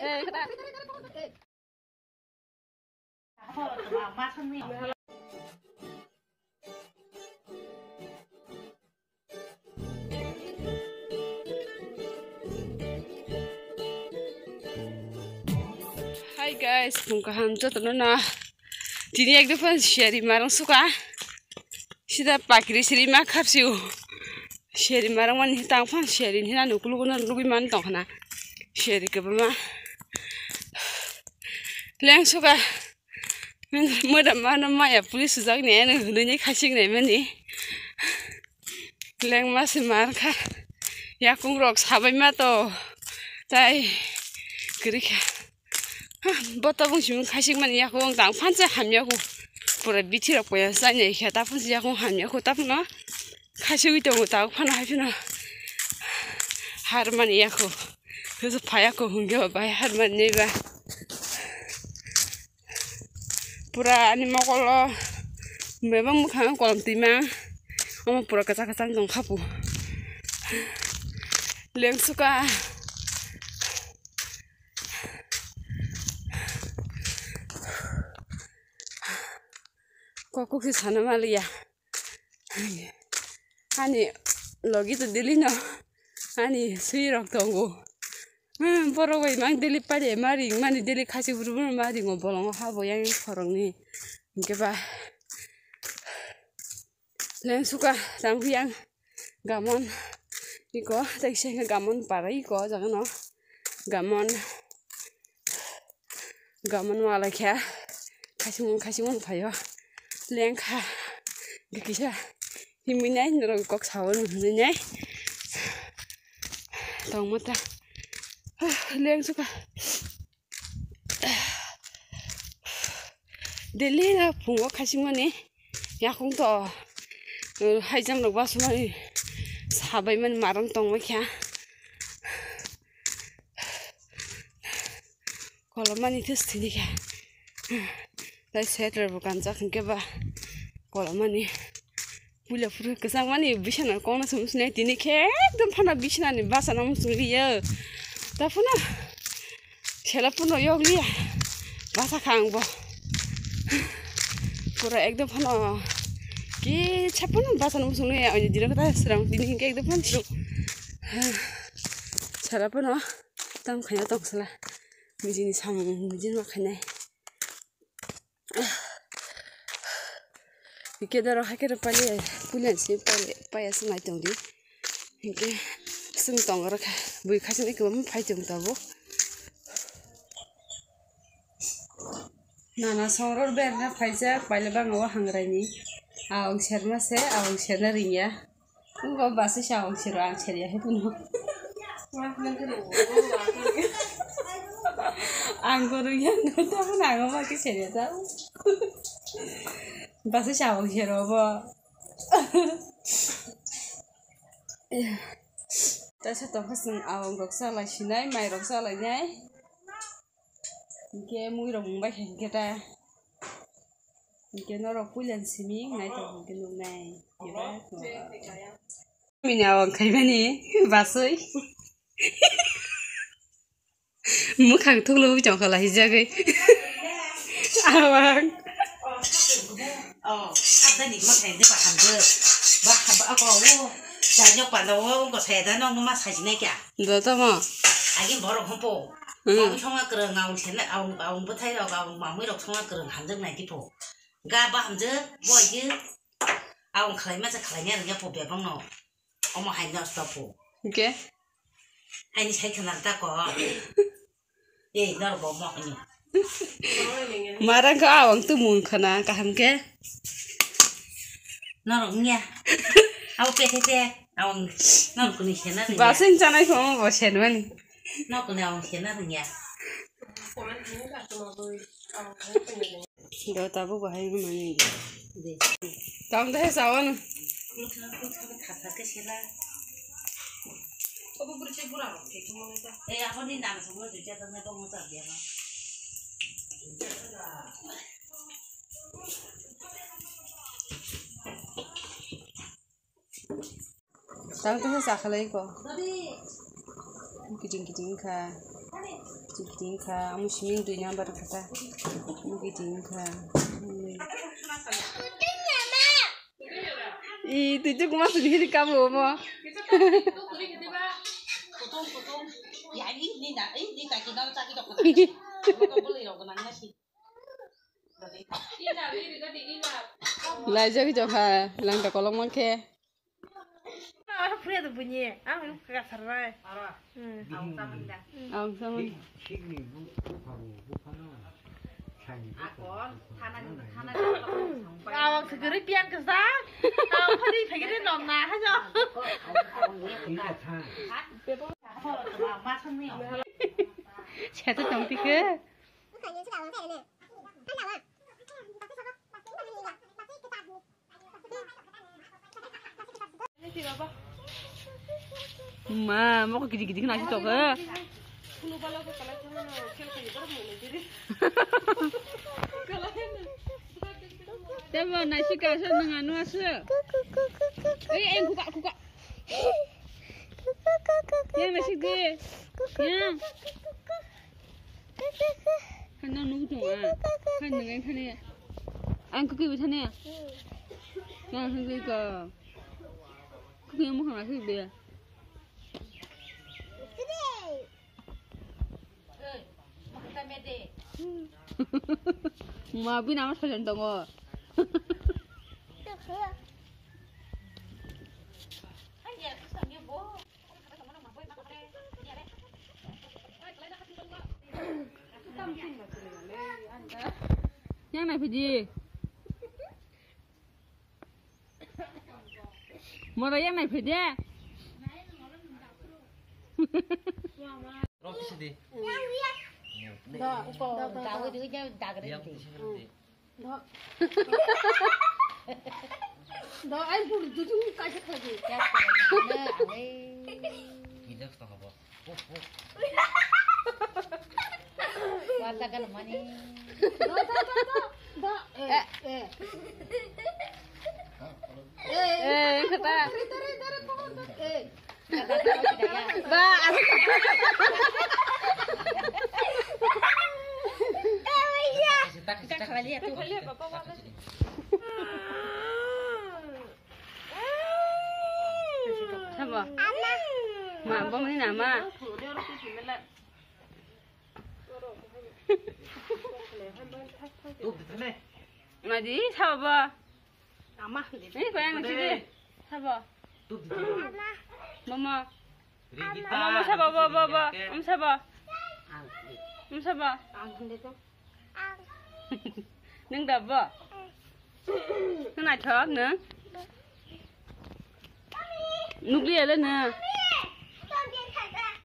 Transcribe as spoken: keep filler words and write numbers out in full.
Hi guys, phung kaham jotono na. Tini ekdom phan siyari marang suka. Sida pakri siri ma khapsiu. Siyari marang mani tang phan siyari hina nukulugo na nugui man tong khana. Siyari kebama. Leng suka. Moda mano maya police sujak ni ano hwnwi khasik nai mani. Lengma se mar kha. Yakung rok sabai ma to. Tai kwrwi kha. Ha, bo tabung simung khasik mani yakung tang phan se hamya khu. Pura bithi rok poya sa nai kha ta phan se yakung hamya khu ta phan no. Khasik wi tongo ta phan hai phino. Har mani yakung. Khe phaya khu hwnkhe bai har mani ba. Pura ani mokolo bebak mwkhang kolom twima. Omo pura kwchak kwchak tong kha pu. Lengsuka. Kokuk se sana maliya. Ani logi to daily no. Ani sui rok tongo. Hmm, borok bai mang daily pade ma ring mani daily khasi buru buru ma ringo bolongo habo yang khorokni. Hingke ba lengsuka tang yang gamon iko tei se gamon para iko jaga no gamon. Gamon wala khe khaichimung khaichimung phaio lengkha kisa himwi nai norok kok sao hwnwi nai tongma ta lengsuka daily na phungo khaichimani yakung to haijam rok basumani sabai mani maram tongma kha. Kolomani thes thini khe. Tai sweater bo kanjak hwnkhe ba kolomani. Puila phuru kwchangmani bisana kongna sum sini tini khe ekdom phana bisanani basana muchung liya. Ta phano sela phano yok liya. Basa kha ang bo. Pura ekdom phano kisa phano basana muchung liya. Ani dino kata srang tini hwnkhe ekdom phano srung. Sela phano. Tam khaina tong sala. Mijini samung mijini ma khainai. Hike doro haikhe ro pali pulen si pali paya se nai tong di. Hike sung tong ro kha bui khaisani kwbangma phai tong tabuk. Nana songror berna phaijak pailabang o hangraini. Awang serma se awang serna ringya. Wngkha bwsai se awang sero ang serya hai phano. Ang kwrwngya wngkha tabukhe ang omo khe serya ta. Bwsai se awang sero obo. Teisa tongkha chwng awang rok chalai sinai mai rok chalai nai. Hingke mui rok mungbai khe hingke ta. Hingke norok puilan simi nai tong hingke nuknai. Mini awang khaimani basui. Mukhang thuklo wi tongkha lahijagwi. Awang. Oh, abdani ma khaide ba hambo. Ba hamba ako wo. Janyo panda wo ko seda no ma sajine kya. Do tamo. Agi borok hompo. Hmm. Mamui thonga kwrwng, awng sene, awng, awng bwthai rok, awng mamui rok thonga kwrwng hamjak nai di pho. Ga ba hamjak, bo ye, awng khlai ma se khlai nya rwngya pho bebang no. Omo hai no stop pho. Hingke? Haini sai khna ta ko. Ei, nor bo mo ni. Marang ko awng tu mun khna kaham ke. Nor ngya. Aw pe te te, awng nor kuni sena. Basing chanai ko mo bo sen mani. Nokni awang sena rwngya. Do tabuk bahai rwmani. Tang dai sawan. Thaka ke sena. Eh, ako ni nang sama tu jatuh na ko mo tak dia. Tang tang sa khalai ko. Kiting kiting kha. Chikding kha, omo simi dui number kha ta. Omo khe ding kha. I, twi chuk ma sini hiri kamu omo. Laijak jokha, langta kolok mankhe. Aro phuya do bunyi, ang kasar rai. Hmm. Ang sama. Awak segeri piang kesan. Awak padi pegiri nom na hajo. Satu tong tiga. Ma, moko gidi gidi kena sih toke. Tebo nasi kasa nang anu asu. Eh, eh, kuka, kuka. Yang nasi di. Yang. Hano nugu tong a. Han nang thani. Ang kukui bi thani. Yang kukui ko. Kukui mo khana kukui bi. Ma bini ama soitan tongo. Yang nai phidi. Moro yang nai phidi. Rok kisi di. Do, do, do, do. Yang kisi di. Do. Do, ai buru dujung kaisa khlai di. Gila kata apa? Wata kan mani. Do, do, do, do. Do. Eh, eh. Eh, kata. Tari, tari, tari, pokok, do. Eh. Ba, asik. Sabo. Ma, bo mani nama. Madi, sabo. Ama, eh, kau yang sini. Sabo. Mama. Mama, sabo, bo, bo, bo. Om sabo. Om sabo. Nung da bo. Nung naithok nung. Nukliya le nung.